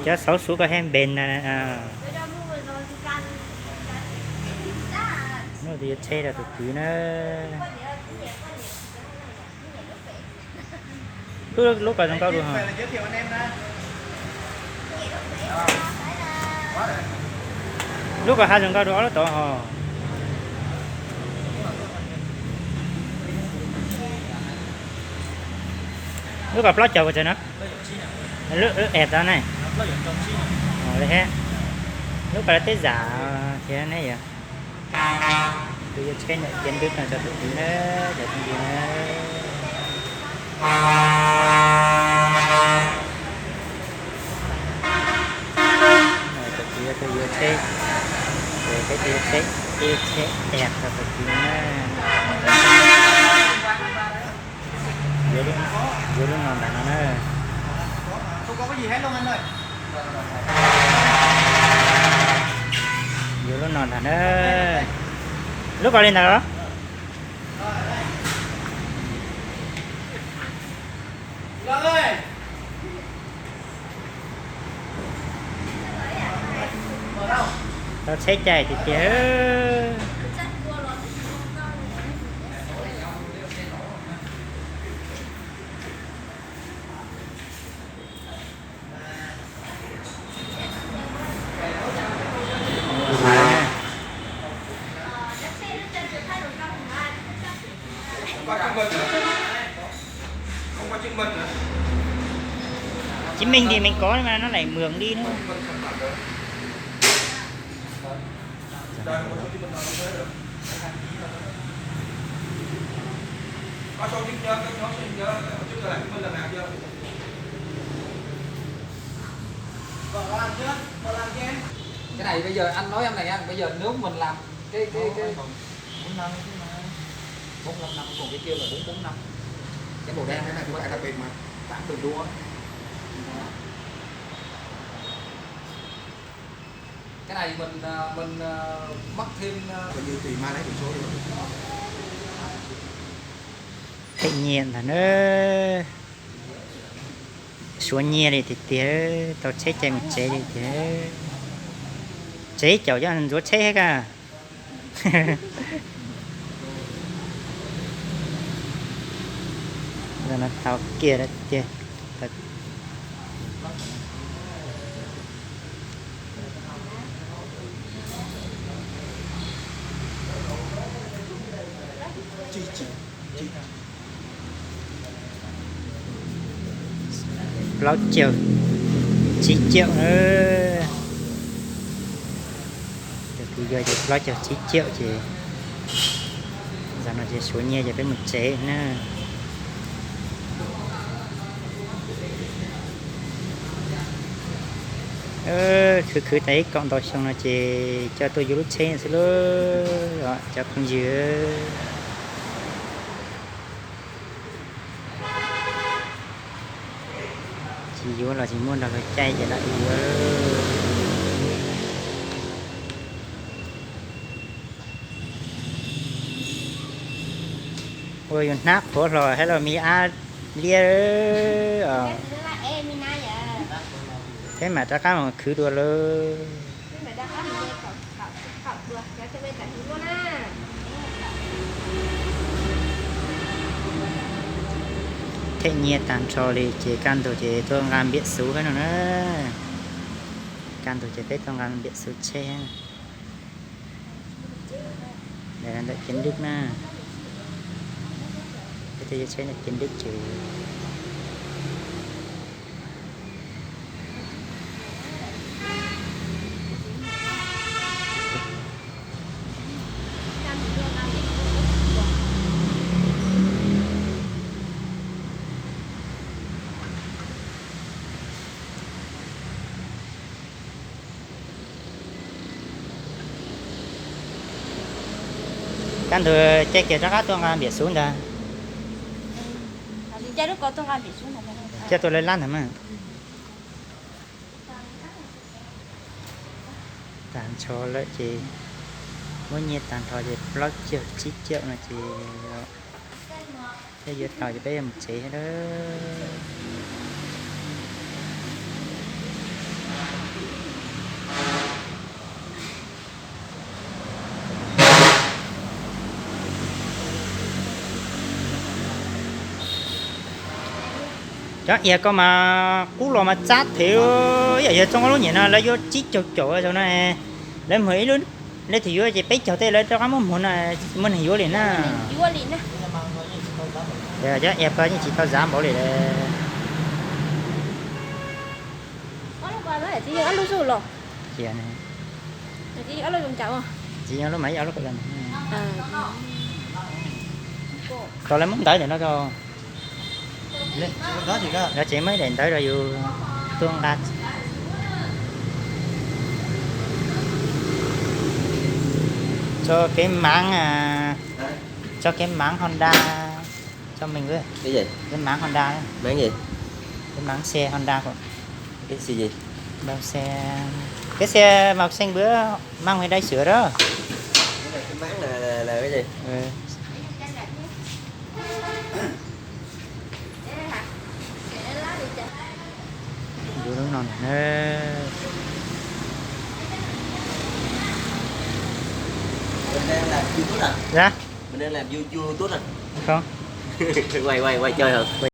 Cov xauv xub koj hej npe na. Nuj tus yuav tsheb rau tus kwv na. Lub koj zoo nkauj dua ho. Lub koj haj zoo nkauj dua ob lub tod ho. Lub koj plaub caug puas tsawg no? Lub es tod ne. Li he. Lub koj lawv teb zam thiab ne yog. Tus yuav tsheb niam Kiav Ntub no tso tus kwv na, cov phooj ywg na. Tus kwv tus yuav tsheb, ces peb tus yuav tsheb, tsheb es tso tus kwv na. Yuav lub no ntag no na. Yuav lub no ntag na. Lub koj li ntawd los? Tau tsheb caij tiag tiag. Chứng minh thì mình có mà nó lại mượn đi nữa. Cái này bây giờ anh nói em này nha, bây giờ nếu mình làm cái cái cái bốn năm năm, còn cái kia là bốn bốn năm. Cái màu đen này này, cái này là bịt mà, tạm thời luôn á. Cái này mình à, mình à, mất thêm à, coi như tùy mai lấy biển số đi. Theem nyiaj ntag na. Suav nyiaj li tiag tiag, tau tsheb caij mus tsev li tiag. Tsev caum coj ntxuav tsheb thiab kaj. Tau kiag tiag. Plaub caug tsib caum. Tus kwv yog ces plaub caug tsib caum ces zaum no ces suav nyiaj ces peb mus tsev na. Khwv khwv tas ib kaum ntau xyoo no ces coj tuaj yuav lub tsheb xwb lauj cov phooj ywg. Tsis yuav los tsis muaj nrog luag caij ces lam yuav. Ua yus hnab qhuav hlo thiab los me ab liab os. Peb mam rov qab mus khwv dua lawm. Them nyiaj tag nrho li ces kaj ntug ces tuaj nqa npiam xuv thiab no na. Kaj ntug ces peb tuaj nqa npiam xuv tsheb. Ntawm Kiav Ntub na, peb tuaj yuav tsheb ntawm Kiav Ntub ces Kaj ntug caij kiag rov qab tuaj nqa npiam xuv ntag. Caij tuaj lawv lab ntag mas. Tag nrho lawm ces muab nyiaj tag nrho ces plaub caug tsib caug no ces Peb yuav tau ces peb yuav mus tsev lawm. Cov iab ko mas qub los mas txab thev, ib yam yog txog ob lub nyem no lawv yuav tsib caug caum no, lawv muag ib lub, lawv twb yuav ces peb caug tej lawv rov qab muab muag no, muaj neeg yuav li na. Cov iab ko yeej tsis tau zav npaum li lawm. Tsis yog lub mas ib ob lub ko. Tau lawv muab ntawv ntawm no rau, lawv tsev muab ib daim ntawv rau yus tuaj nqa. Tso kev maav, tso kev maav Honda cho mình với. Kev maav Honda, kev maav xe Honda của. Cái xe gì? Xe, cái xe màu xanh bữa mang về đây sửa đó. Cái này cái máng là, là, là cái gì? Ừ. Dua lub no nè. Mình đang làm YouTube à? Dạ. Mình đang làm You-, YouTube à? Không. Quay, quay, quay chơi hả?